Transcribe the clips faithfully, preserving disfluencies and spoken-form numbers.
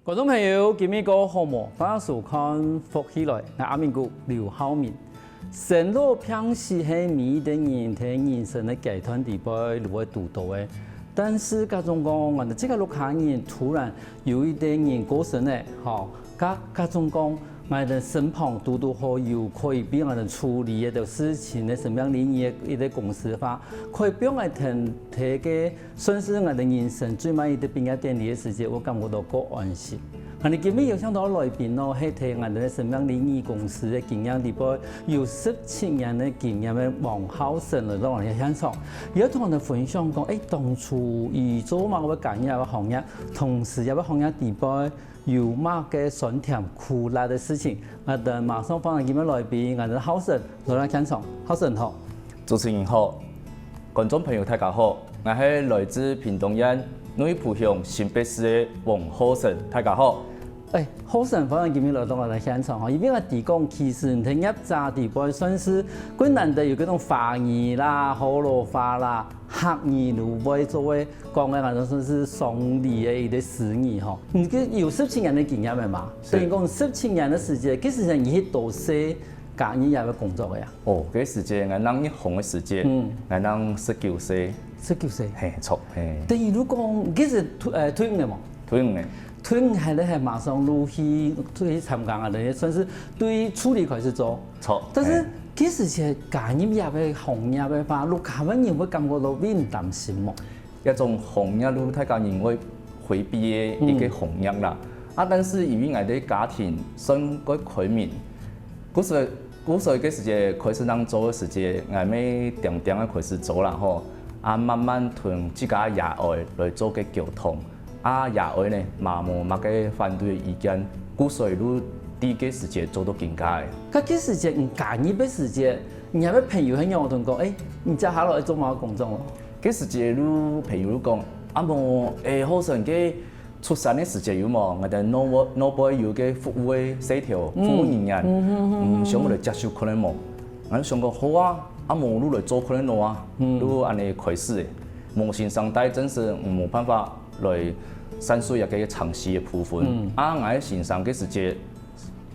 觀眾朋友，今晡日過好無？歡迎收看《福氣來》，𠊎阿明哥劉浩明。生老病死係每一個人在人生个階段裡背就會堵到个。但是假使講，𠊎等自家屋下人突然有一個人過身了，吼，假，假使講，𠊎等身旁堵堵好有可以分𠊎等處理个事情个生命禮儀个一個公司个話，可以分𠊎等提个 算係𠊎等人生最尾一個畢業典禮个時節，𠊎感覺到過安心。𠊎等今晡日邀請到來賓哦，係在𠊎等个生命禮儀公司个經驗裡背有十七年个經驗个王浩生來到𠊎等現場，佢愛同𠊎等分享講，誒，當初佢做麼个會加入這個行業，同時這個行業裡背有麼个酸甜苦辣个事情。𠊎等馬上歡迎今晡日來賓，𠊎等浩生來到現場。浩生好。主持人好， 觀眾朋友大家好，𠊎係來自屏東縣內埔鄉新北市个王浩生，大家好。誒，浩生，歡迎今晡日來到𠊎等現場吼，因為𠊎知講，其實你在業者裡背算係最難得有這種華語啦、河洛話啦、客語都會做个講个，𠊎等算係雙語个一個詞語吼。你這有十七年个經驗个嘛？是。等於講十七年个時間，其實你去多少加入這個工作个啊？ 哦，該時節，𠊎正入行个時節，嗯。𠊎正十九歲。十九歲。嘿，著，嘿。等於如果講，其實退，呃，退伍个無？退伍个。退伍下來，還馬上入去，去參加啊，等於算係對處理開始做。著，但是，嘿。其實係加入這個行業个話，屋下个人會感覺到會擔心無？ 這種行業就大家人會迴避个一個行業啦。嗯。啊，但是因為𠊎个家庭算較開明，故所，故所該時節開始正做个時節，𠊎乜恬恬个開始做啦吼。啊，慢慢同自家爺哀來做个溝通。啊，爺哀呢，嘛無麼个反對个意見，故所就在該時節做到今下个。該該時節你加入个時節，你个朋友係仰同講，誒，你接下來愛做麼个工作哦？ 該時節就朋友就講，啊無，誒，浩生該出山个時節有無？𠊎等外背，外背有個服務个事頭，服務人員，嗯，想愛來接手看咧無？𠊎就想講好啊，啊無就來做看咧無啊，就恁呢開始个。無先生帶正式，無辦法來產出一個程序个部分。啊，𠊎个先生該時節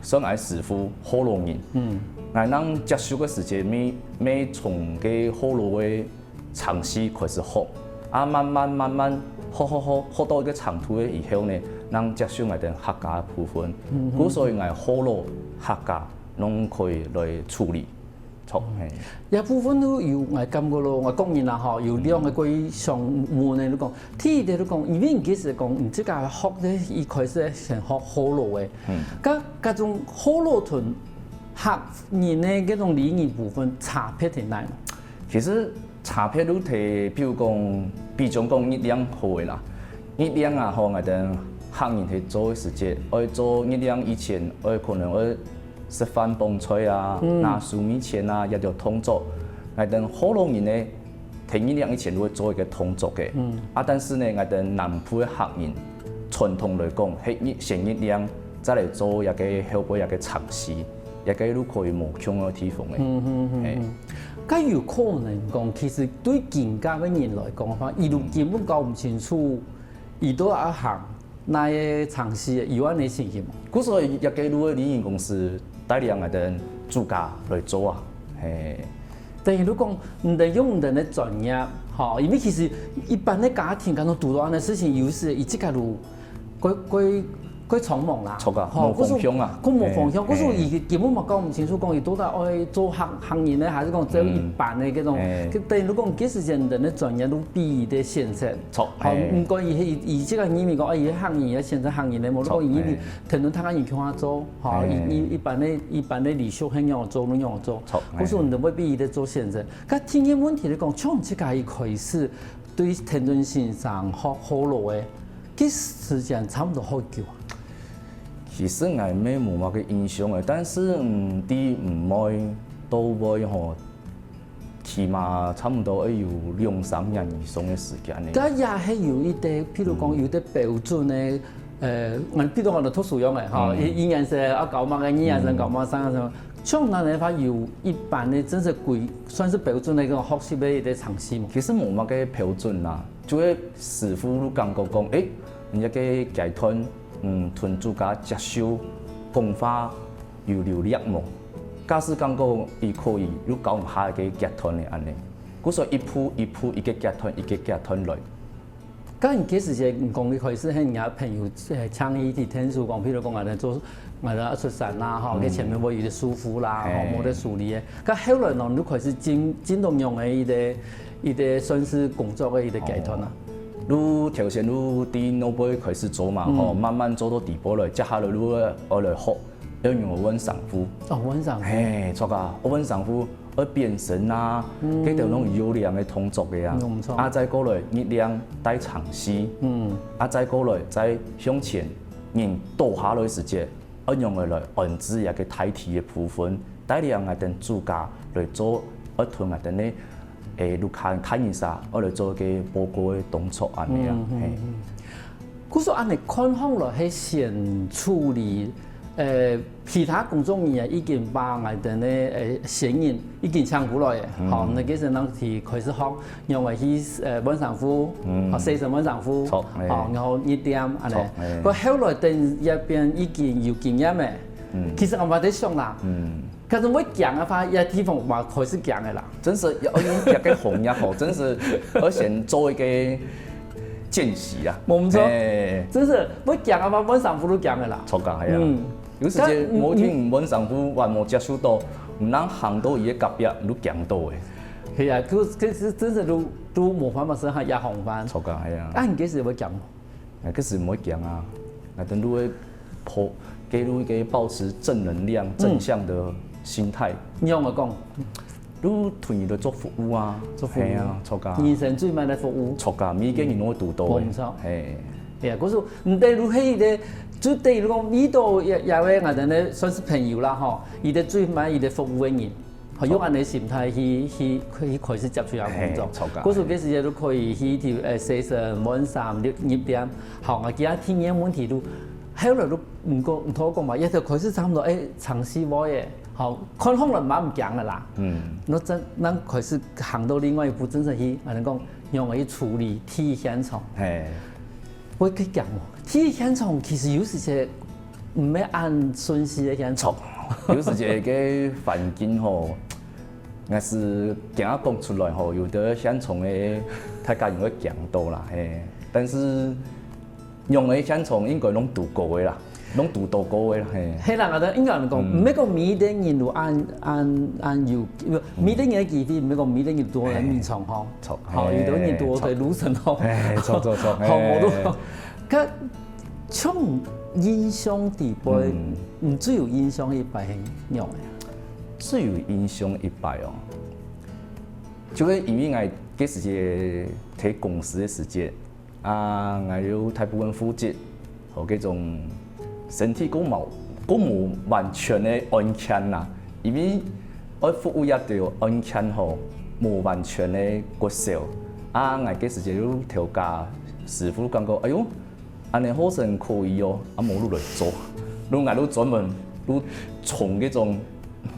算𠊎師傅，河洛人。嗯。𠊎正接手个時節，乜，乜從該河洛个程序開始學，啊，慢慢慢慢學學學，學到一個程度个以後呢，正接手𠊎等客家个部分。嗯哼。故所以𠊎河洛、客家攏可以來處理。 著，嘿。這部分就有，𠊎感覺咯，𠊎個人啦吼，有兩個可以想問个，就講，第一個就講，因為你其實講，你自家學个一開始先學河洛个，嗯。該，該種河洛同客人个該種禮儀部分差別在哪呢？其實差別就在，比如講，比將講月令好个啦，月令啊，吼，𠊎等客人去做个時節，愛做月令以前，愛可能愛 食飯捧菜啊，嗯。拿壽眉錢啊，這兜動作。𠊎等河洛人呢，在月令以前就會做一個動作个。嗯。啊，但是呢，𠊎等南部个客人，傳統來講，係月，先月令，再來做這個後背這個程序，這個就可以無共个地方个。嗯，嗯，嗯，嘿。嗯。該有可能講，其實對今下个人來講个話，佢就根本搞毋清楚，佢到底愛行 哪個程序有恁呢情形無？故所以這個就係禮儀公司帶領𠊎等主家來做啊，嘿。等於就講，你等用你等个專業，吼，因為其實一般个家庭，可能堵到恁呢事情，有時佢自家就過，過，過匆忙啦，著啊，吼，無方向啊。故所，過無方向，嘿，故所佢根本嘛搞毋清楚，講佢到底愛做客，客人呢，還是講做一般个這種，嗯，嘿。等於就講，其實你等个專業就比佢个先生 著，好，嘿。毋管佢係，佢這個人民講，哎，佢客人，佢選擇客人个，無論佢，嘿。跈等大家人共下做，吼，嘿。佢，佢一般个，一般个禮俗係仰做，就仰做。著，故所你就會比佢个做選擇。嘿。該第二個問題來講，像自家一開始對跈等先生學河洛个，該時間差不多好久啊？其實𠊎乜無麼个印象个，但是，嗯，對毋會到會吼， 起碼差不多愛有兩三年以上个時間呢。該也係有一個，譬如講，嗯。有一個標準个，呃，𠊎比如講，讀書樣个，吼，嗯。一，一年生啊，搞麼个，二年生搞麼个，嗯。三年生，像恁呢話，有一般个正式規，算係標準个一個學習个一個程序無？其實無麼个標準啦，就係師傅就感覺講，誒，你這個階段嗯，同主家接受，講話有流利無？假使講講佢可以，又教下个劇團个恁呢，故所一步一步，一个劇團一个劇团来。該你該時節，你講一開始，係人家朋友，呃，請你去𢯭手講，譬如講，𠊎兜做，𠊎兜愛出山啦，吼，嗯。該前面會有一個師傅啦，吼，嘿。無得處理个。該後來呢，你就開始進，進到仰个一個，一個算是工作个一個階段啊？哦。你頭先你在外背開始做嘛，嗯。吼，慢慢做到底部來，接下來你愛來學，愛用換衫褲。哦，換衫褲。嘿，著啊，換衫褲。 愛變身啊，嗯。該兜攏有靈个動作个啊。嗯，無錯。啊，再過來，力量帶長勢。嗯。啊，再過來，再向前，人倒下來時節，愛仰仔來安置這个大體个部分，帶領𠊎兜主家來做，愛同𠊎兜个，誒，屋下大人儕，愛來做个報告个動作恁呢啊，嗯，嗯，嘿。嗯。 故所恁呢看項來係先處理，呃，其他工作人員已經把𠊎兜个，呃，先人已經請過來个，嗯。吼，該時陣去開始學，仰仔去，呃，換衫褲，嗯。吼，洗身換衫褲，著，哎。吼，然後入店恁呢。著，哎。該後來等這片已經有經驗个，嗯。其實𠊎嘛在想啦，嗯。 假使會驚个話，這地方嘛開始驚个啦。真是愛入這个行業吼，真是愛先做一个見習啊。無錯，嘿。真是會驚个話，換衫褲都驚个啦。著个，係啊。嗯。有時節，但，嗯，無聽換衫褲，還無接觸到，毋但行到佢个隔壁，你都驚到誒。係啊，就，就，就，真是都，都無辦法，係哈，也防範。著个，係啊。啊，你該時會驚無？ 哎，該時毋會驚啊，𠊎兜會抱，該兜个保持正能量、嗯。正向的心態。你仰仔講？你同佢兜做服務啊，做服務。係啊，著个。人生最愛个服務。著个，每个人都會堵到个。無錯。嘿。哎呀，故所，毋對，你係个，就等於講，你都也，也會𠊎兜个算是朋友啦吼，佢个最愛佢个服務个人。 吼，用恁呢心態去，去，去開始接觸這工作。嘿，著个。故所該時節就可以去，呃，洗身、換衫、入，入店。好，𠊎今日第二个問題就，後來就毋過，毋同講嘛，也就開始差不多，哎，長勢位个。好，看項來嘛毋驚个啦。嗯。該正，正開始行到另外一步，正式去，恁呢講，仰仔去處理第一現場。嘿。 會去驚無？第一現場其實有時節毋係恁順序个現場。著，有時節个環境吼，𠊎係驚講出來吼，有兜現場个大家人會驚到啦，嘿。但是，仰个現場應該攏堵過个啦，攏堵到過个啦，嘿。係啦，𠊎兜應該恁講，嗯。毋係講每一个人都恁，恁，恁有，每一个人个機會，毋係講每一个人都會入場吼。著，吼，嘿，有兜人都會入場吼。著。嘿，著，著，著，吼，嘿。無錯。 該像印象底背，嗯。你最有印象一擺係仰仔啊？最有印象一擺哦，就係因為𠊎該時節在公司个時節，啊，𠊎有大部分負責，吼，該種身體較無，較無完全个案件啦，因為愛服務這兜案件吼，無完全个骨數，啊，𠊎該時節有頭家師傅感覺，哎喲， 恁呢好像可以哦，啊，無你來做。你𠊎你專門，你從該種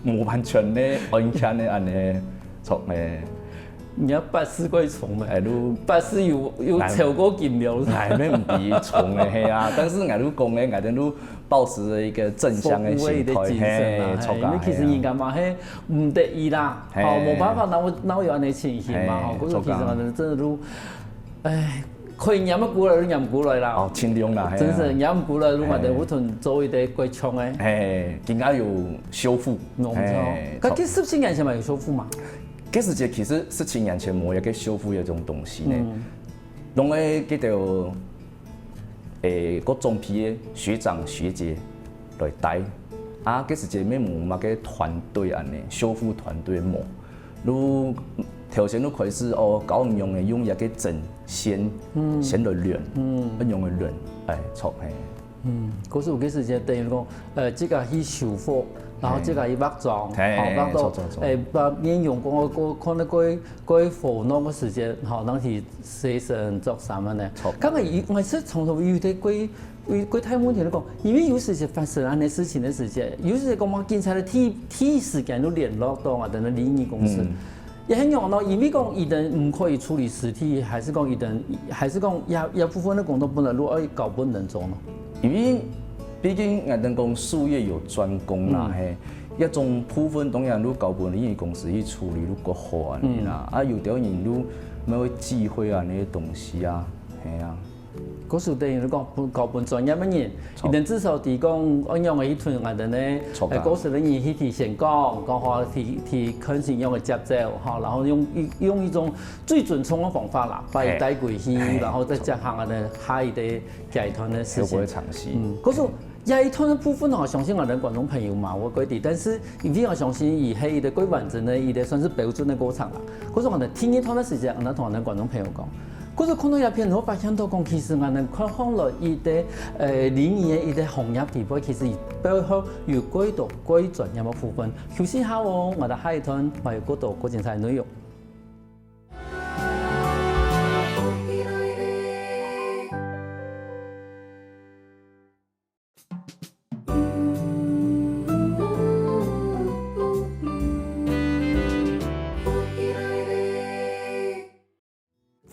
無完全个案件个恁呢，從，誒，你愛八字過重个，誒，你八字有，有超過金了。哎，沒問題，重个，係啊。但是𠊎你講个，𠊎等你保持一個正向个心態，服務个一個精神啊，嘿，係，著啊，因為其實人家嘛，嘿，毋得已啦，嘿。吼，無辦法，哪有，哪有恁呢情形嘛，嘿，吼，故所其實著啊。可能真的都，唉， 可以忍得過來就忍過來啦。哦，盡量啦，係啊。真是忍毋過來，就嘛，嘿。等𠊎等做一個過重个。嘿，更加有修復。沒錯。嘿，該，該十七年前嘛有修復嘛？該時節其實十七年前無一個修復這種東西呢。嗯。攏會記得，誒，各種批个學長學姐來帶。啊，該時節也無麼个團隊恁呢，修復團隊無。 你頭先你開始哦，教人用个，用一個針線，嗯。先來量，嗯。愛用个量，哎，著，嘿。嗯，故所有个時間等於講，呃，自家去修復，然後自家去畫妝，嘿。吼，畫到，著，著，著。哎，把面容講，講，看到過，過火弄个時間，吼，拿去洗身、著衫恁呢。著。剛剛有，𠊎係從頭有在過 為，為大問題來講，因為有時節發生恁呢事情个時節，有時節講嘛，警察个第，第一時間就聯絡到𠊎等个禮儀公司。嗯。也係仰呢，因為講佢等毋可以處理屍體，還係講佢等，還係講這，這部分个工作本來就愛交分人做呢？因為畢竟𠊎兜講術業有專攻啦，嗯。嘿，這種部分當然你交分禮儀公司去處理，你較好恁樣啦。嗯。啊，有兜人你乜會忌諱啊，那些東西啊，嘿啊。故所等於你講，交分專業个人，著。佢等至少知講，仰般个去同𠊎兜呢，著啊。呃，故所个人去提前講，講好提，提看先仰般接走，吼，然後用一，用一種最尊重个方法啦，把佢帶過去，嘿。然後再接下來呢，下一個階段个事情。後尾嘗試。嗯，故所 這一段个部分吼，相信𠊎兜觀眾朋友嘛，有个知，但是因為𠊎相信佢係一個蓋完整个，一個算是標準个過程啦。故所𠊎兜第二段个時間，𠊎兜同𠊎兜觀眾朋友講，故所看到這片，𠊎發現到講，其實𠊎兜看看來一個，呃，禮儀个一個行業底背，其實佢背後有蓋多蓋專業个部分。休息下哦，𠊎兜下一段還有更多更精彩个內容。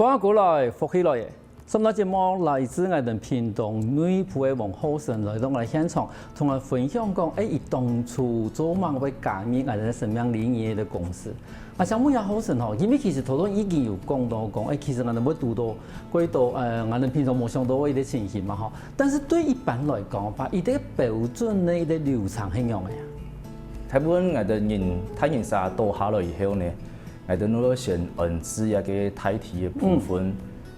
歡迎過來，福氣來了！上段節目來自𠊎兜屏東內埔个王浩成來到𠊎兜現場，同𠊎分享講，欸，佢當初做麼个會加入𠊎兜生命禮儀个公司。 啊，想問一下浩成吼，因為其實頭先已經有講到講，欸，其實𠊎兜會堵到幾多，呃，𠊎兜平常無想到个一個情形嘛吼。但是對一般來講，話，一個標準个一個流程係仰般个啊？大部分𠊎兜人，大人儕倒下來以後呢，𠊎兜會先安置一個大體个部分，嗯。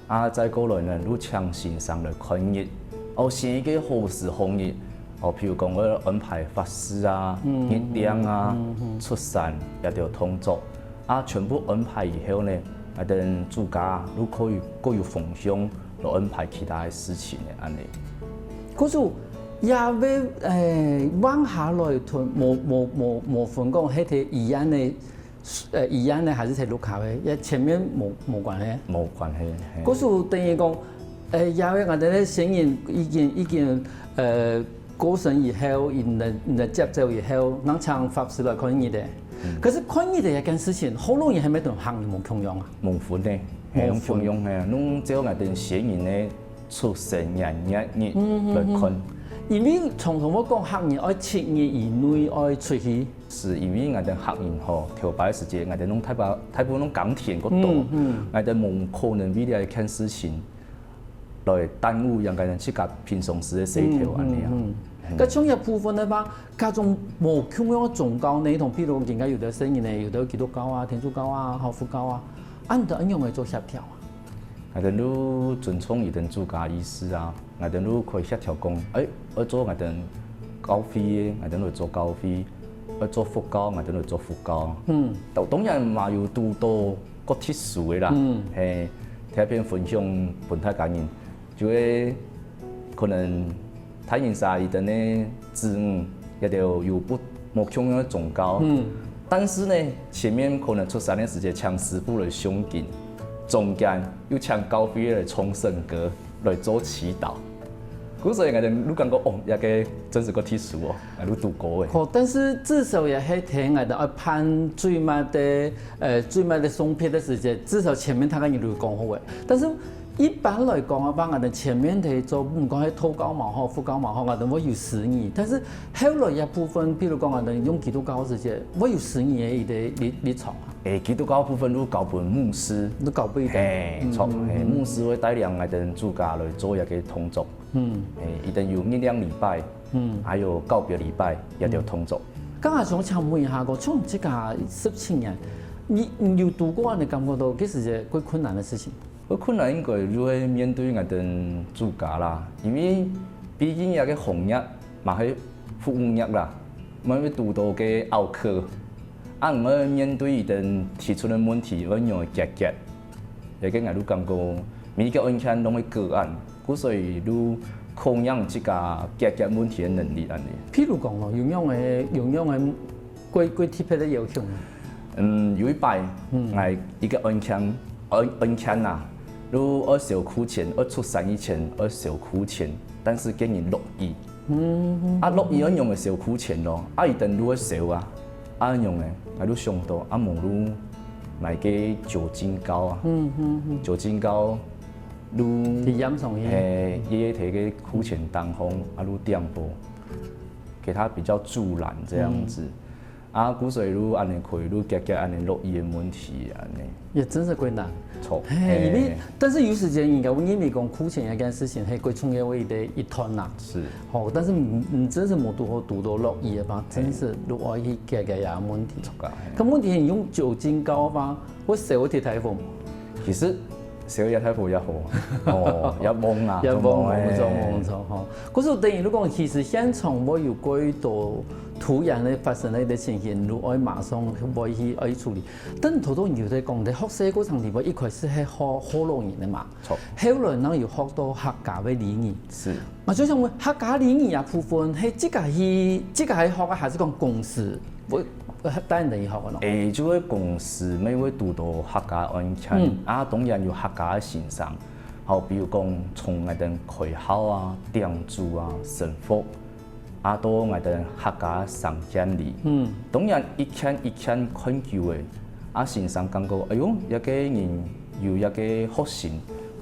啊，再過來呢，就請先生來看日，哦，選一個好時好日，哦，譬如講，𠊎安排法事啊、嗯，月令啊、嗯，嗯。出山這兜動作，啊，全部安排以後呢，啊，等主家就可以各有分享，來安排其他个事情个，恁樣。故所，這位，欸，換下來同，無，無，無，無分講，係在醫院个 呃，醫院呢，還係在屋下个？也前面無，無關係。無關係，嘿。故所等於講，呃，這位𠊎兜个先人已經，已經，呃，過身以後，佢等，佢等接走以後，正請法師來看日个。嗯。可是看日个這件事情，好多人還無同客人無共樣啊。無分个，無分。無共樣个，攏照𠊎兜先人个出生年月日來看。嗯，嗯，嗯。因為常常會講客人愛七日以內愛出去。 係因為𠊎兜客人吼，頭擺个時節，𠊎兜攏大把，大部分攏耕田較多，嗯，嗯。𠊎兜無可能為了一件事情來耽誤人家自家平常時个生活恁樣啊。嗯，嗯，嗯。嗯。該像這部分个話，各種無共樣个宗教呢，同譬如講，今下有个生意呢，有个基督教啊、天主教啊、好佛教啊，恁樣愛仰般做協調啊？ 𠊎兜就尊重佢等主家意思啊，𠊎兜就可以協調講，欸，愛做𠊎兜教會个，𠊎兜就做教會；愛做佛教，𠊎兜就做佛教。嗯。當，當然嘛有堵到較特殊个啦，嗯。嘿，特別分享分大家人，就係可能 大人儕佢等个子女，也就有不，無共樣个宗教。嗯。但是呢，前面可能出山个時節請師傅來誦經，中間又請教會來唱聖歌，來做祈禱。故所以𠊎兜就感覺，哦，這個真係較特殊哦，𠊎就堵過个。好，但是至少也係聽𠊎兜愛辦最尾个，呃，最尾个送別个時節，至少前面大家人就講好个。但是 一般來講啊，話𠊎兜前面在做，毋管係道教嘛好，佛教嘛好，𠊎兜會有司儀。但是後來一部分，比如講𠊎兜用基督教个時節，會有司儀个一個立，立場啊。欸，基督教部分就交分牧師。就交分一個。嘿，嗯，著，嗯，嘿，嗯。牧師會帶領𠊎兜主家來做一個動作。嗯。嘿，佢等有月令禮拜，嗯。還有告別禮拜，也有動作。嗯。剛才想請問一下，講，像這個十七年，你，你有堵過恁樣感覺到，其實係最困難个事情？ 最困難應該就係面對𠊎兜主家啦，因為畢竟這個行業嘛係服務業啦，嘛會堵到个奧客，啊，𠊎愛面對佢等提出个問題，愛仰般解決，這個𠊎就感覺每個案件攏係個案，故所以就考驗自家解決問題个能力恁樣。譬如講咯，有仰个，有仰个 過，過特別个要求呢？嗯，有一擺，嗯。𠊎一個案件，案，案件啊，就愛燒庫錢，愛出山以前愛燒庫錢，但是該日落雨。嗯，嗯，啊，落雨愛仰般燒庫錢咯？啊，佢等就愛燒啊，啊，仰般？𠊎就想到，啊，無就買個酒精膏啊。嗯，嗯，嗯。酒精膏就，體驗上去。嘿，爺爺提个課程當中，啊，就點播，給他比較助燃這樣子。啊，故所就恁樣可以，就解決恁樣落雨个問題，恁樣。也真是困難。錯，嘿，因為嘿，但是有時間應該，我認為講課程這件事情，係過重要个一个一段啦。是，吼，但是你你真是無堵好堵到落雨个話，真是就愛去解決這問題。个，嘿。但問題係用酒精膏吧，會燒忒大風。其實燒也太火也好，哦，也懵啊，也都冇冇錯欸冇錯吼。可是等於如果其實現場會有過多突然个發生个一个情形，你愛馬上會去愛處理。但頭頭你有在講，在學習過程裡面，一開始係學學老人个嘛，錯，後來呢有學到客家个禮儀。是。啊，就像講客家禮儀啊部分，係自家去自家去學啊，還是講公司會帶你去學个咯？誒，就係公司乜會堵到客家案件，嗯啊，當然有客家个先生，好，比如講從𠊎兜開校啊、點子啊、生活，啊，到𠊎兜客家三件禮，嗯，當然一件一件看久誒，啊，先生感覺，哎喲，這个人有這个學生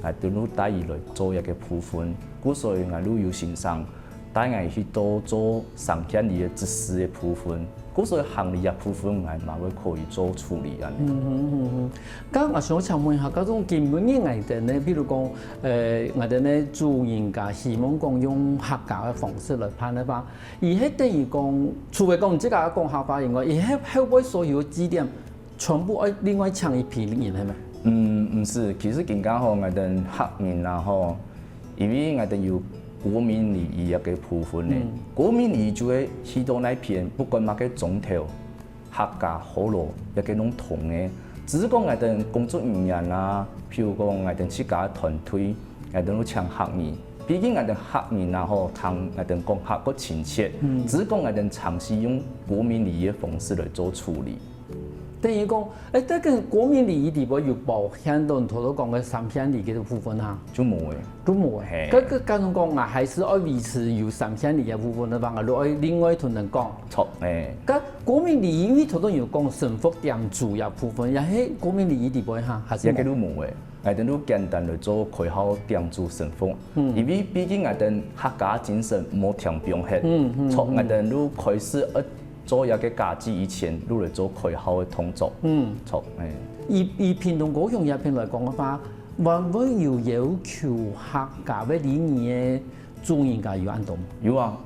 ，𠊎兜就帶佢來做這个部分，故所以𠊎就有先生 帶𠊎去到做三件禮个執事个部分，故所以行禮个部分𠊎嘛會可以做處理恁樣。嗯哼嗯哼。剛剛想請問一下，該種今晡日𠊎兜呢，譬如講，呃，𠊎兜呢主人家希望講用客家个方式來辦个話，佢係等於講，除了講自家講客話以外，佢係會毋會所有个祭典全部愛另外請一批人係無？嗯，毋係，其實今下吼，𠊎兜客人啊吼，因為𠊎兜有國民禮儀這个部分呢，嗯國民禮儀就係去到該片，不管麼个宗教，客家、學老，這个攏通个。只是講𠊎兜工作人員啊，譬如講𠊎兜自家个團隊，𠊎兜都請客人。畢竟𠊎兜客人啊吼，同𠊎兜講客較親切，嗯只是講𠊎兜嘗試用國民禮儀个方式來做處理。 等於講，誒，這个國民禮儀裡背有包含到你頭頭講个三件禮个部分哈？就無誒。都無誒。嘿該該假如講啊，還是愛維持有三件禮个部分个話，啊，就愛另外同人講。錯，誒，該國民禮儀因為頭頭有講生活點子个部分，也係國民禮儀裡背哈，還是無？這个都無誒。𠊎兜都簡單來做開校點子生活，嗯因為畢竟𠊎兜客家精神無停放忒，嗯嗯從𠊎兜都開始呃做這个家祭以前，都來做開校个動作。嗯，錯，誒，以以屏東高雄這片來講个話，會會有要求客家个禮儀个主人家有恁多無？有啊，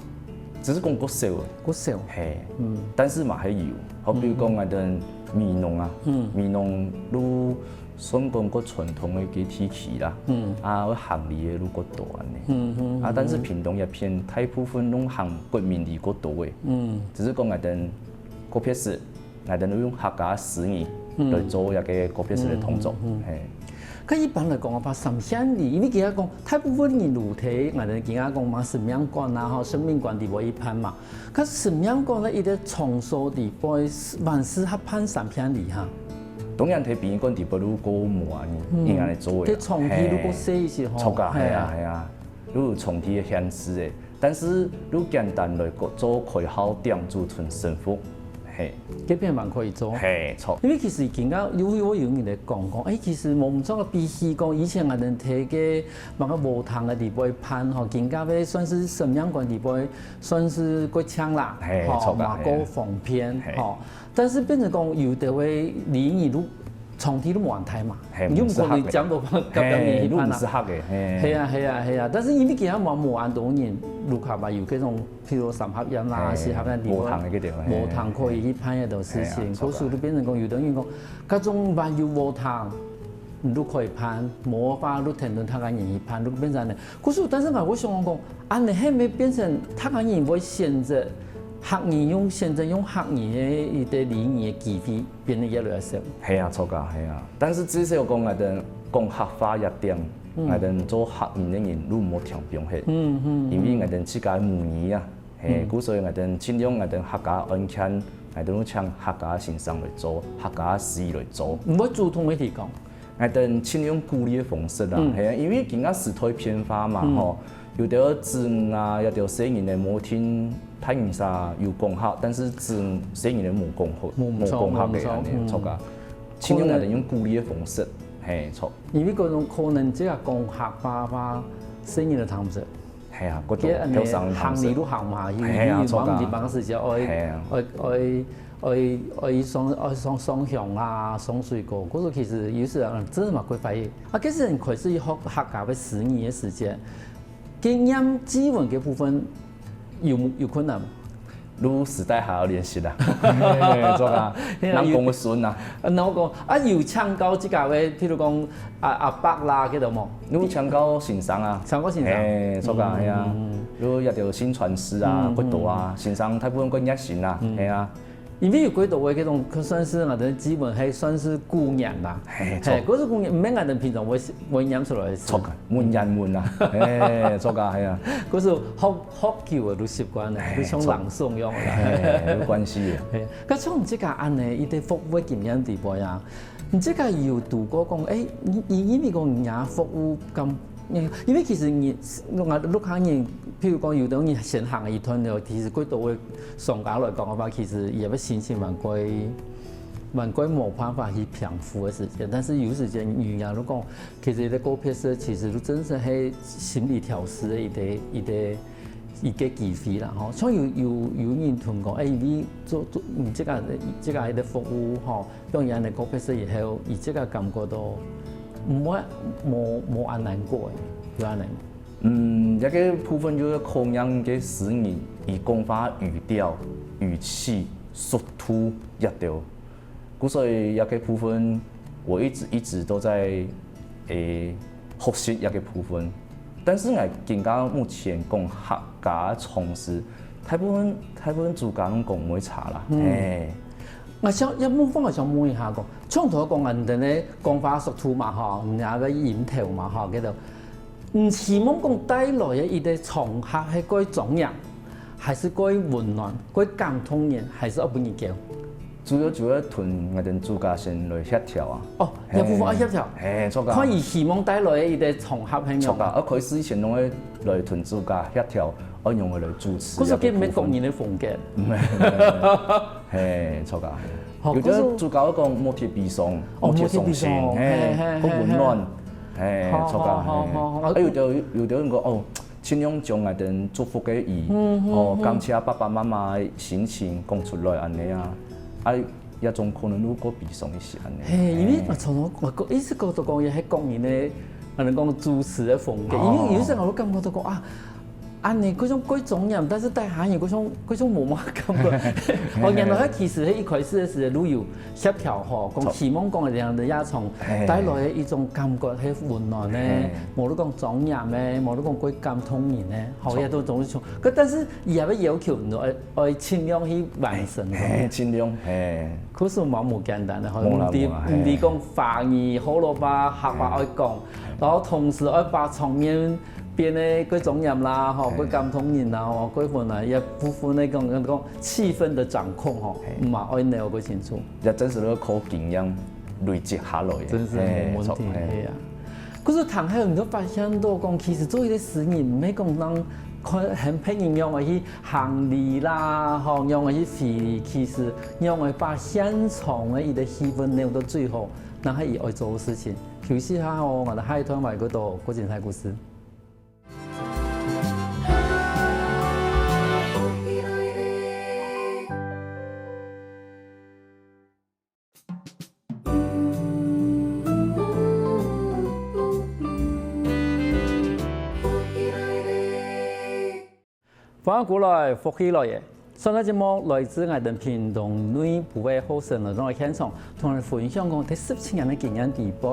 只是講較少誒。較少。嘿，嗯但是嘛還有，好比如講𠊎兜美濃啊，嗯美濃都算講較傳統个个地區啦，嗯啊，會行禮个都較多恁樣。嗯嗯啊，但是屏東這片大部分攏行國民禮較多誒，嗯只是講𠊎兜較別式，𠊎兜都用客家禮儀來做這个較別式个動作，嗯嗯嗯嘿。該一般來講个話，三件禮，因為佢講大部分人都在𠊎兜佢講嘛，生命館啊，吼，生命館裡背一辦嘛。該生命館个一个場所裡背，還適合辦三件禮哈。當然，在殯儀館底背都較無恁樣，應該來做个啦。該場地都較細一些吼。嘿，著啊，嘿係啊，係啊，都有場地个限制誒。但是，都簡單來講，做開校點子同生活，嘿，該片還可以做。嘿，著。因為其實今下有有有人來講講，誒，其實無毋著个，比起講以前𠊎兜在該麼个禾埕个裡背辦吼，今下个算是生命館裡背算是較靚啦，嘿，吼，著啊嘛較方便嘿吼。但是變成講有个位禮儀都場地都無恁大嘛，嘿你又毋可能毋適合講到講到你嘿，去辦啦。都毋適合誒，嘿。係啊係啊係啊，但是因為其實嘛無恁多人，屋下嘛有該種，譬如三合院啦、嘿四合院地方，禾埕个地方嘿禾埕可以去辦个多事情，嘿啊所以就變成講，有个人講，該種還有禾埕，你都可以辦，無个話，你天天客家人去辦，你變成呢。可是，但是𠊎會想講，恁呢係毋係變成客家人會選擇，客人用選擇用客人个一个禮儀个機會變得越來越少？係啊，著啊，係啊。但是至少講，𠊎兜講客話一點，𠊎兜做客人个人都無聽放忒，嗯嗯，因為𠊎兜自家母語啊，嘿，故所以𠊎兜盡量𠊎兜客家案件，𠊎兜請客家先生來做，客家司儀來做。毋會主動去提供。 𠊎兜盡量鼓勵个方式啦，係啊，因為今下時代變化嘛，吼，有兜子女啊，有兜細人仔無聽大人儕有講客，但是子女細人仔無講客，無無講客个無錯恁呢，嗯著啊。盡量𠊎兜用鼓勵个方式，嘿，著。因為該種可能這个講客話話，細人都聽毋識。係啊，該个恁呢，後生聽毋識。行路都行嘛，有，係啊，有，有著啊。忙有忙時節，愛，係啊。愛，愛，愛，愛上，愛上，上香啊，送水果，故所其實有時啊，真个嘛會懷疑。啊，其實你開始學客家个詞語个時節，佢念字文个部分有，有困難無？ 就時代還愛練習啦。嘿，著啊，係啊，人講个順啊。有，啊，人講，啊，有請教自家个，譬如講，啊，阿伯啦，該種無？就請教先生啊。請教先生。嘿，著啊，嗯，係啊。嗯。就一條薪傳師啊，嗯，骨頭啊，嗯。先生大部分較熱心啊，嗯。係啊。因為有幾多位該種，算是𠊎兜基本還算是古言啦。嘿，著。嘿，故所古言，毋免𠊎兜平常會，會念出來个字。著啊，文言文啊。嘿，著啊，係啊。故所學 學久了就習慣了，嘿，就像朗誦樣了。嘿，有關係的。嘿，該像你自家恁呢，一个服務个經驗底背啊，你自家有堵過講，欸，你，你因為講人家服務感，因為其實你，我，屋下人，譬如講有兜人先行一段了，其實對多位商家來講个話，其實也會心情蠻過，蠻過無辦法去平復个時間。但是有時間，人家就講， 其實這个告別式其實就真正係心理調適个一个，一个，一个機會啦，吼。像有，有，有人同講，欸，你做，做，你這个，這个个服務，吼，用恁呢告別式以後，你這个感覺到無，無，無恁難過个，有恁呢？嗯，這个部分就係考驗个詞語，佢講話語調、語氣、速度，這兜。 故所以這个部分，我一直，一直都在，欸，學習這个部分。但是𠊎感覺目前講客家个場次，大部分，大部分自家攏講毋會差啦。嗯。嘿。𠊎想，也問，𠊎想問一下講，像頭講恁樣个講話速度嘛吼，人家个音調嘛吼，叫做 你希望講帶來个一个場合係過莊嚴，還係過溫暖，過感動人，還係愛分人噭？主要，主要同𠊎兜主家先來協調啊。哦，這部分愛協調。嘿，著啊。看佢希望帶來个一个場合係仰。著啊，啊，開始以前攏會來同主家協調，愛仰般來主持。故所佢毋係各人个風格。毋係，毋係，毋係。 嘿，著啊。好，有兜主家會講莫貼悲傷，哦，莫貼悲傷，莫貼傷心，嘿，嘿，嘿，好溫暖，嘿，嘿，著啊，好，好，嘿。好，好。啊，有兜，有兜人講，哦，盡量將𠊎兜祝福个語，嗯，嗯，哦，嗯。感謝爸爸媽媽个心情講出來恁樣啊。啊，這種可能就過悲傷一些恁樣。嘿，因為嘿。𠊎從頭，𠊎一直覺得講，也係講人个，可能講主持个風格，哦。因為有時候𠊎會感覺到講，啊， 恁呢，該種過莊嚴，但是底下人該種，該種無麼感覺。哦，原來佢其實係一開始个時候，就有協調吼，講希望講个這樣个壓場，嘿。帶來个一種感覺，係溫暖个，嘿。無論講莊嚴个，無論講過感動人个，吼，著。也都總是像，可但是佢也愛要求你愛，愛盡量去完成。嘿，盡量，嘿。可是嘛無簡單个，吼，無啦，毋知，無啦，嘿。毋知講華語好了吧，客話愛講，嘿。然後同時愛把場面 變得過莊嚴啦，吼，嘿。過感動人啦，吼，過溫暖，也部分來講，講氣氛个掌控，吼，嘿。嘛愛拿過清楚。這真係愛靠經驗累積下來个。真是無問題，嘿，著，嘿。係啊。可是聽後你就發現到講，其實做一个詩人，毋係講人看，很別人仰般去行禮啦，吼，仰般去回禮，其實仰般把現場个一个氣氛留到最好，那係佢愛做个事情。休息下吼，𠊎兜下一段還有過多過精彩故事。 歡迎過來，福氣來了！ 上个節目來自𠊎兜屏東內埔个後生來到現場，同𠊎兜分享講，在十七年个經驗底背，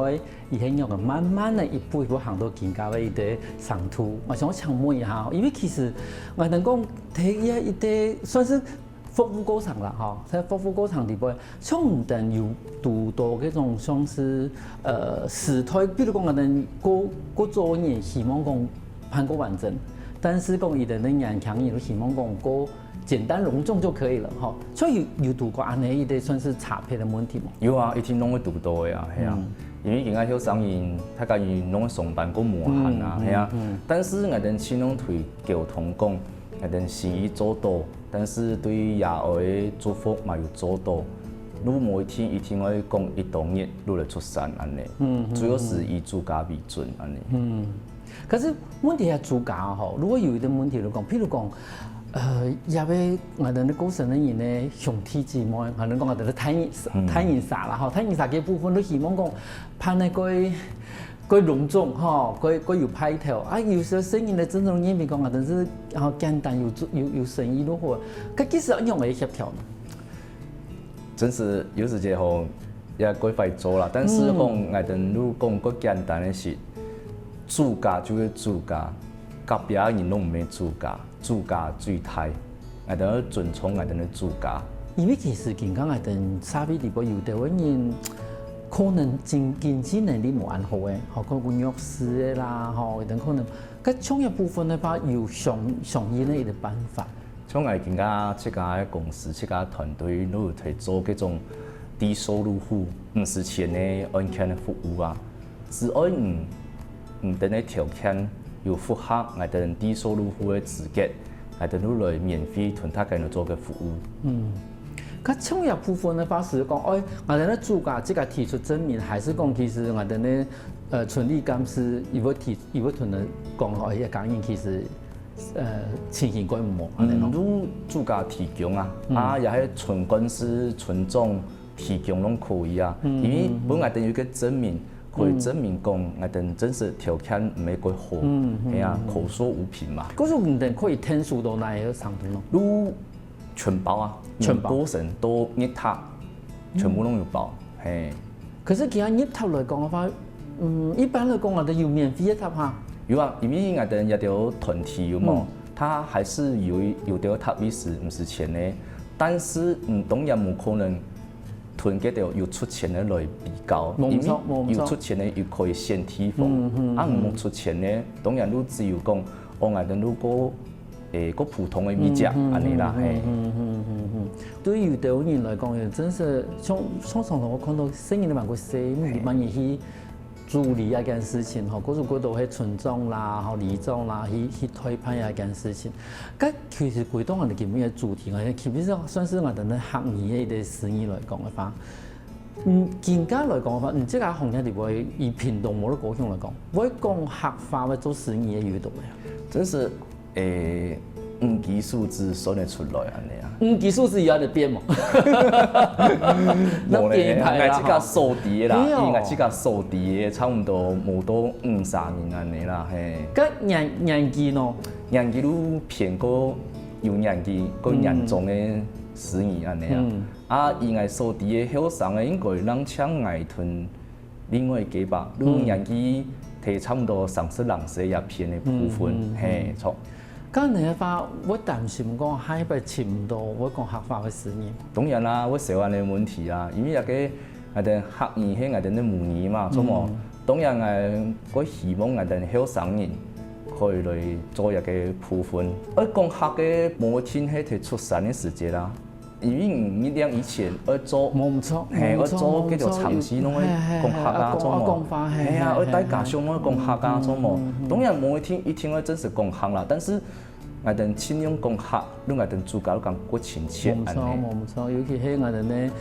佢係仰般慢慢个一步一步行到今下个一个程度。𠊎想請問一下吼，因為其實𠊎兜講，在這一个算是服務過程啦，吼，在服務過程底背，像你兜有堵到這種像是，呃，時代，比如講𠊎兜過，過早人希望講辦過完整，但是講佢兜个年輕人都希望講過 簡單隆重就可以了，吼。所以有，有堵過恁呢一个算是差別个問題無？有啊，一定攏會堵到个啊，係啊。嗯。因為今下後生人，大家人攏會上班過無閒啊，嗯，係啊。嗯，嗯。但是𠊎兜盡量對溝通講，𠊎兜心意做到，但是對爺哀个祝福嘛有做到。你無一定一定愛講幾多日你來出產恁呢，主要係以自家為準恁呢。可是問題係自家吼，如果有一個問題來講，譬如講，呃，這位𠊎等个過身个人呢，兄弟姊妹，𠊎等講𠊎等个大人，大人儕啦吼，大人儕个部分，你希望講辦个過過隆重吼，過過有派頭啊，有時候細人仔真正認為講𠊎等係吼簡單有做有有生意就好，該其實仰會協調呢？真係有時節吼，也過壞做啦。但是吼，𠊎等如果講過簡單个事，自家就係自家，隔壁个人都毋係自家，自家最大。𠊎等要尊重𠊎等个自家。因為其實今下𠊎等社會裡背有兜个人，可能經經濟能力無恁好个，吼，可能有弱勢个啦，吼，有兜可能，該創業部分个話有相相應个一個辦法。 像𠊎今下自家个公司、自家團隊，都有在做這種低收入戶、毋使錢个案件个服務啊。只要你你等个條件有符合𠊎等低收入戶个資格，𠊎等都來免費同大家來做个服務。嗯，該創業部分个話係講，哎，𠊎等个自家自家提出證明，還係講其實𠊎等个呃村里監事，佢會提佢會同人講，哎，這家人其實 呃，情形較毋好，恁呢咯。嗯，就自家提供啊，啊，也係村幹事、村長提供攏可以啊，因為分𠊎等有一個證明，可以證明講𠊎等真實條件毋係較好，係啊，口說無憑嘛。可是你等可以天數到哪一個程度呢？就全包啊，全包。過身到日塔，全部攏有包，嘿。可是其他日塔來講个話，嗯，一般來講，𠊎等有免費个塔哈。有啊，因為𠊎等這兜團體有無？嗯。它還是有一有兜塔位係毋使錢个，但是，嗯，當然無可能同該兜有出錢个來比較，無錯，因為有出錢个又可以選地方，啊，無出錢个，當然就只有講，哦，𠊎等如果 誒，較普通个物件，恁呢啦，嘿。對有兜人來講，也真係像像常常𠊎看到細人仔還較細，你慢慢去處理這件事情吼，可是過多係村長啦、吼里長啦，去去代辦這件事情。該其實歸到𠊎等今日个主題，𠊎其實算係𠊎等个客語个一個事業來講个話， 嗯，今下來講个話，你這個行業裡背，以屏東無論高雄來講，會講客話會做生意个有幾多个啊？真係，誒，五支手指算得出來恁呢啊。五支手指有恁呢變無？無咧，𠊎自家所知个啦，係哦。𠊎自家所知个，差毋多無到五十人恁呢啦，嘿。該年年紀呢？年紀就偏較有年紀、較年長个生意恁呢啊。 啊，以𠊎所知个後生个應該正像𠊎同另外一個吧，就年紀在差毋多三十零歲這片个部分，嘿，著。該恁呢个話，會擔心講下一擺尋毋到會講客話个生意無？當然啦，會愁恁呢个問題啊，因為這個𠊎等客語係𠊎等个母語嘛，著無？當然𠊎會希望𠊎等後生人可以來做這個部分。愛講客个無一定係在出生个時節啦。 因為你月亮以前愛做，無毋著，嘿，無毋著，愛做該條程序攏愛講客啊，無毋著，著無？愛講，愛講話，嘿，嘿，啊，愛帶家鄉愛講客啊，嘿，著無？嗯，嗯，嗯。當然無一定一定愛真實講客啦，但是𠊎等盡量講客，讓𠊎等自家感覺親切，無毋著，恁呢。無毋著，尤其係𠊎等呢，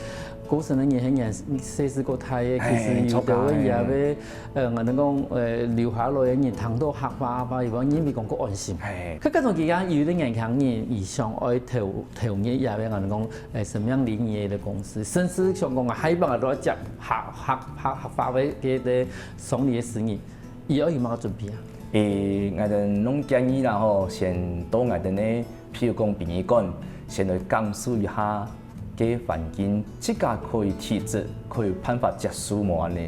過身个人，係年歲數較大个，其實有兜个也會，嘿，著啊，嘿。呃，𠊎等講，呃，留下來个人聽到客話，有法認為講較安心。嘿。佢這種期間，有个年輕人，佢想愛投 投入也係𠊎等講，誒，生命領域个公司，甚至想講啊，下擺都愛接客客客客話个个个送禮个事宜，佢愛有麼个準備啊？誒，𠊎等攏建議啦吼，先到𠊎等个，譬如講殯儀館，先來感受一下該環境，自家可以體質，可以有辦法接受無恁呢？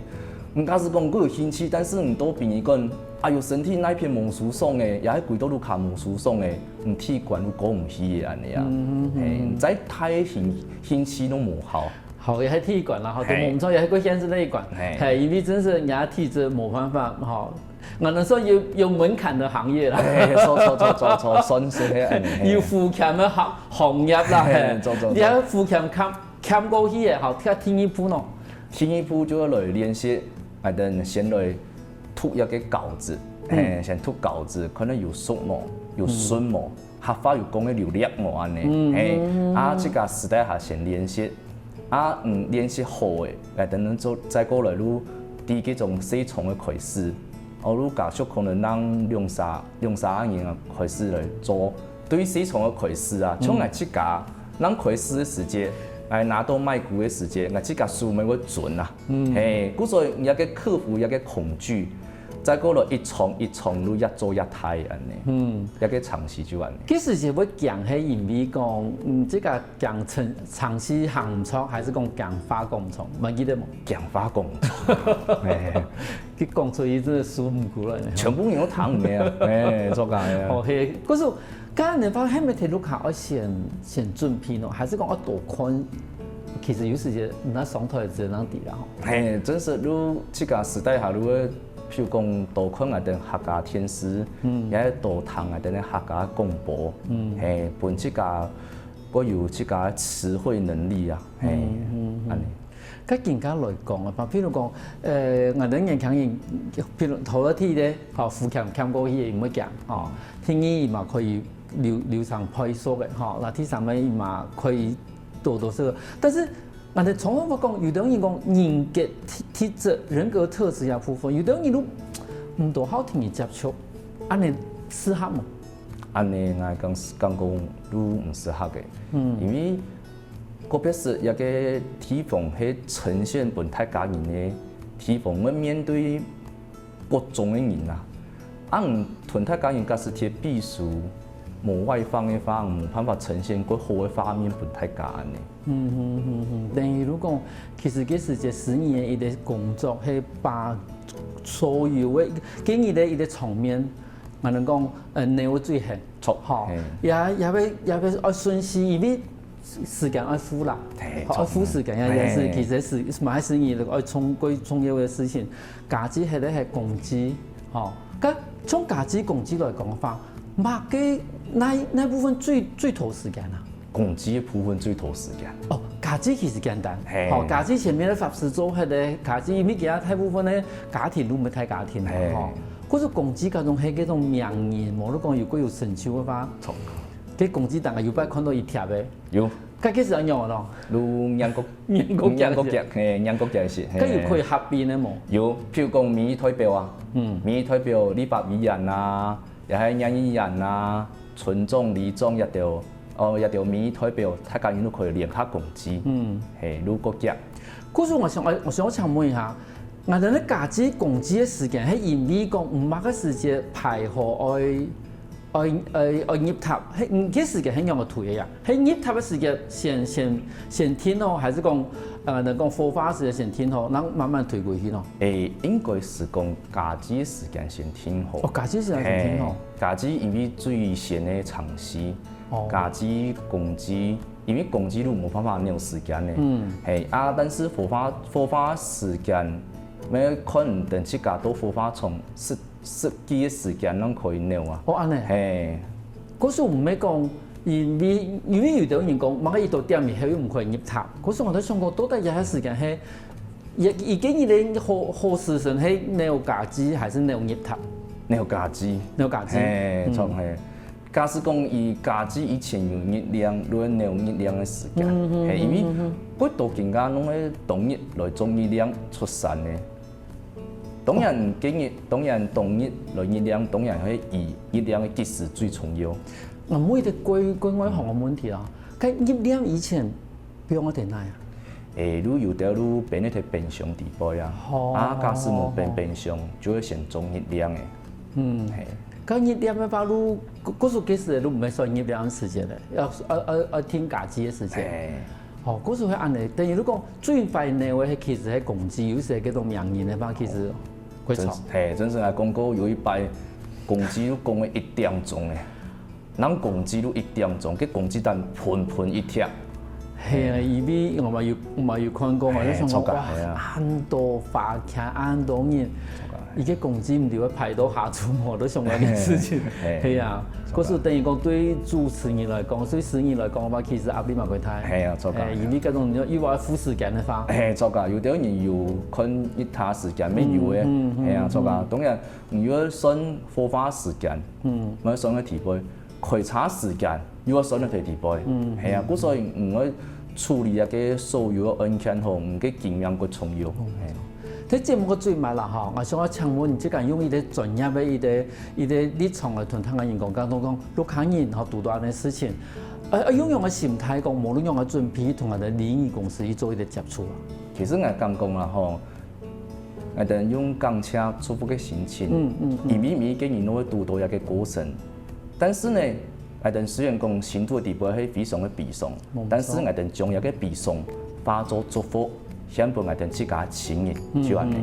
毋假使講佢有興趣，但是你到殯儀館，哎喲，身體哪片無舒爽个，也係歸到屋下無舒爽个，你體館都過毋去个恁呢啊。嗯，嗯，嗯。嘿，你再大个興興趣都無效。好，也係體館啦，吼，嘿。都無錯，也係過現實个一關。嘿。嘿，因為真係人家體質無辦法，吼，𠊎等算有有門檻个行業啦。嘿，著著著著著，算係个恁呢，嘿。有風險个行行業啦，嘿，嘿。著著著。你還有風險看 欠過去个，好，第第二步喏。第二步就愛來練習，𠊎等先來讀一個稿子，嗯。嘿，先讀稿子，看看有熟無，有順無，嗯。客話有講个流利無恁呢，嗯，嘿，嗯，嗯，啊，嗯。自家私底下先練習，啊，嗯，練習好个，𠊎等人做，再過來就對這種細場个開始，哦，就家屬可能讓兩三，兩三個人啊開始來做，對細場个開始啊，像𠊎自家，剛開始个時節，𠊎拿到麥克个時節，𠊎自家手乜會顫啊，嗯，嘿，故所以這個克服這個恐懼，再過來一場一場就越做越大恁呢，嗯，這個嘗試就恁呢。其實係會驚，係因為講，嗯，這個 講程，程序行毋著，還係講講話講毋著？還記得無？講話講毋著。哎，佢講出去真个輸毋過來呢。全部人都聽毋明啊。哎，做假个啊。哦，嘿，可是剛剛你發現，係毋係聽錄卡愛先，先準備呢？還係講愛多看？其實有時節，你那上台只能知啦吼。嘿，真係，你自家私底下，你會，譬如講，多看𠊎等客家電視，嗯，也多聽𠊎等个客家廣播，嗯，嘿，分自家 會有自家个詞彙能力啊，嘿，嗯，嗯，嗯。恁呢。該更加來講啊，譬如講，呃，𠊎等年輕人，譬如頭一天咧，吼，扶崁崁過去，毋會驚，吼，第二嘛可以流，流暢快速个，吼，那第三个嘛可以多多少少。但是，𠊎等常常會講，有的人講人格特，特質、人格特質這部分，有的人都毋多好同人接觸，恁呢適合無？ 恁呢𠊎感，感覺都毋適合个。嗯。因為個別時一個地方係呈現分大家人个地方，會面對各種个人啊。啊，你同大家人假使貼避暑，無外放个話，無辦法呈現較好个畫面分大家恁呢。嗯，嗯，嗯，嗯。等於如果，其實這係一個司儀个一個工作，係把所有个，今日个一個場面， 𠊎等講，呃，扭最狠。著，吼，嘿。也，也愛，也愛愛順序，因為時間愛赴啦，嘿，吼，著。愛赴時間，也，也係，嘿。其實係，嘛係你愛重，過重要个事情。家己係咧係公祭，吼，該從家己公祭來講个話，麼个，哪，哪部分最，最拖時間啊？ 公祭个部分最拖時間。哦，家祭其實簡單，嘿。吼，家祭前面个法事做忒个，家祭因為其他大部分个家庭都毋係大家庭嘛，嘿。吼。可是公祭該種係該種名人，無你講有較有成就个話，著。該公祭當然有擺看到佢貼个。有。該其實愛仰仔咯？就硬角，硬角夾，硬角夾，嘿，硬角夾係，嘿。該有可以合併个無？有，譬如講民意代表啊，嗯。民意代表立法委員啊，也係縣議員啊，村長、里長這兜 哦，這兜民意代表，大家人都可以聯合公祭，嗯。嘿，就較遽。故所𠊎想，𠊎，𠊎想請問一下，𠊎等个家祭公祭个時間，係因為講毋麼个時節排好愛，愛，愛，愛入塔，係，嗯，該時間係仰仔推个呀？係入塔个時間先，先，先停好，還係講，呃，講火化時間先停好，然後慢慢推過去呢？誒，應該係講家祭个時間先停好。哦，家祭時間先停好。嘿，家祭因為最先个程序， 哦。家祭、公祭，因為公祭就無辦法扭時間呢。嗯。嘿，啊，但是火化，火化時間，愛看等自家到火化場實，實際个時間，正可以扭啊。哦，恁呢。嘿。可是毋係講，因為，因為有兜人講，麼个佢到點以後又毋可以入塔。可是𠊎在想講，到底這个時間係，佢，佢个人个好，好時辰係扭家祭還係扭入塔？扭家祭。扭家祭。嘿，嗯。著，嘿。 假使講以家祭以前有月令，就愛扭月令个時間，嗯，嗯，係，因為嗯，嗯，嗯。幾多間家攏係當日來做月令出產个。當然，今日，當然當日來月令，當然係以月令个吉時最重要。𠊎問一個關，關外行个問題啊，該月令以前 放在哪啊？誒，就有兜就放在冰箱底背啊。哦。啊，假使無冰，冰箱，就會先裝月令个。嗯。嘿。該月令个話，就，故，故所其實就毋係算月令个時節咧，愛，愛，愛，愛停家祭个時節。嘿。哦，故所會恁呢，等於如果最快扭个，其實係公祭，有時叫做名人个話，其實會錯。真，嘿，真係𠊎講過有一擺，公祭就講了一點鐘誒。 人公祭就一點鐘，該公祭單噴噴一貼。係啊，因為𠊎嘛有，𠊎嘛有看過嘛，嘿，就想講，著啊，哇，係啊。恁多花圈，恁多人，著啊，係。一個公祭毋知會排到下晝無，都想到這個事情。嘿，係啊，著啊。可是等於講對主持人來講，對司儀來講个話，其實壓力嘛會大。係啊，著啊，嘿，係啊。因為該種你又愛赴時間个話。嘿，著啊，有兜人有看其他時間，乜有个，嗯，嗯，係啊，嗯，著啊，嗯。當然，你愛算火化時間，嗯。愛算个地背。 開車時間又愛算到忒底背。嗯。係啊，故所以毋會處理這个所有个案件吼，毋个經驗个重要。係。在節目个最尾啦吼，𠊎想愛請問你，這个用一个專業个一个一个立場來同大家人講，講講講，屋下人吼堵到恁樣事情，呃，用樣个心態講，無論樣个準備，同𠊎兜禮儀公司去做一个接觸啊。其實𠊎感覺啦吼，𠊎兜用感謝祝福个心情，嗯嗯嗯，因為每一个人都會堵到這个過程，但是呢，𠊎兜雖然講心肚底背係非常个悲傷，但是𠊎兜將這个悲傷化做祝福，獻分𠊎兜自家个親人，就恁樣。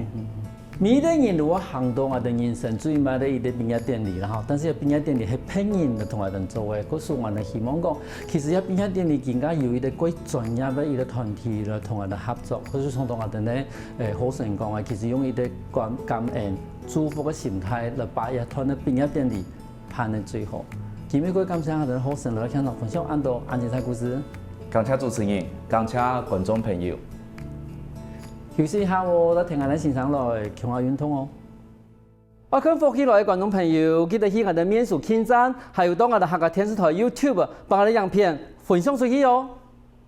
每一个人都會行到𠊎兜人生最尾个一个畢業典禮啦吼，但是畢業典禮係別人來同𠊎兜做个，故所𠊎兜希望講，其實這畢業典禮更加有一个過專業个一个團體來同𠊎兜合作，故所像同𠊎兜呢，誒，候選人講个，其實用一个感感恩、祝福个心態來把這段个畢業典禮辦得最好。今日過感謝𠊎兜候選人來現場分享恁多恁精彩故事。感謝主持人，感謝觀眾朋友。休息一下哦，來聽𠊎兜先生來，共下運動哦。愛看福氣來个觀眾朋友，記得去𠊎兜面書網站，還有到𠊎兜客家電視台YouTube，把𠊎兜影片分享出去哦。